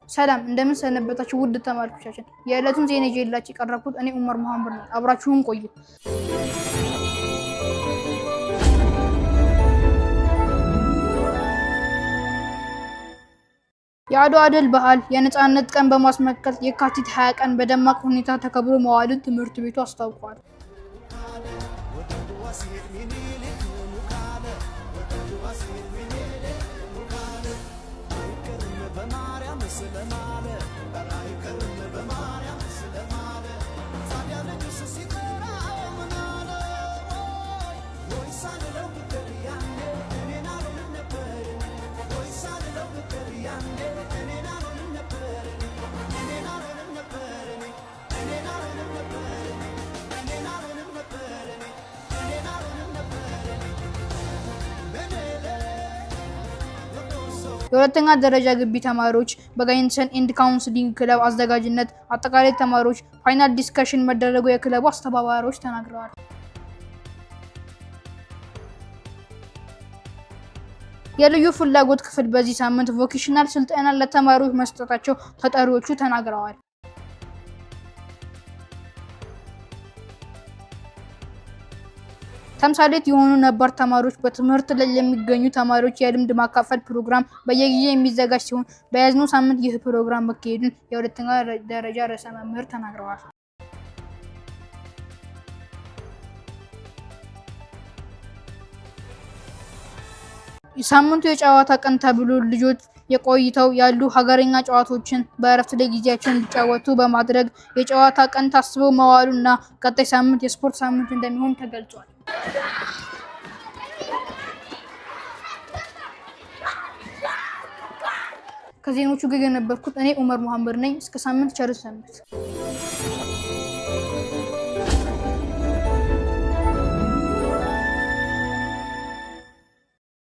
ሰላም፣ እንደምን ሰነበታችሁ ውድ ተማሪዎቻችን። የዕለቱን ዜና ይዤላችሁ የቀረብኩት እኔ ኡመር መሐመድ ነኝ። አብራችሁን ቆዩ። የአድዋ ድል በዓል የነፃነት ቀን በማስመልከት የካቲት 20 ቀን በደማቅ ሁኔታ ተከብሮ መዋሉን ትምህርት ቤቱ አስታውቋል። የሁለተኛ ደረጃ ግቢ ተማሪዎች በ guidance and counseling ክለብ አዘጋጅነት አጠቃላይ ተማሪዎች final discussion መደረጉ የክለቡ አስተባባሪዎች ተናግረዋል። የልዩ ፍላጎት ክፍል በዚህ ሳምንት vocational ስልጠና ለተማሪዎች መስጠታቸው ተጠሪዎቹ ተናግረዋል። ተምሳሌት የሆኑ ነባር ተማሪዎች በትምህርት ላይ ለሚገኙ ተማሪዎች የልምድ ማካፈል ፕሮግራም በየጊዜው የሚዘጋጅ ሲሆን፣ በያዝነው ሳምንት ይህ ፕሮግራም መካሄዱን የሁለተኛ ደረጃ ርዕሰ መምህር ተናግረዋል። ሳምንቱ የጨዋታ ቀን ተብሎ ልጆች የቆይተው ያሉ ሀገረኛ ጨዋታዎችን በእረፍት ላይ ጊዜያቸውን እንዲጫወቱ በማድረግ የጨዋታ ቀን ታስቦ መዋሉ እና ቀጣይ ሳምንት የስፖርት ሳምንት እንደሚሆን ተገልጿል። ከዜኖቹ ጋር የነበርኩት እኔ ኡመር መሐመድ ነኝ። እስከ ሳምንት ቸር ሰንብት።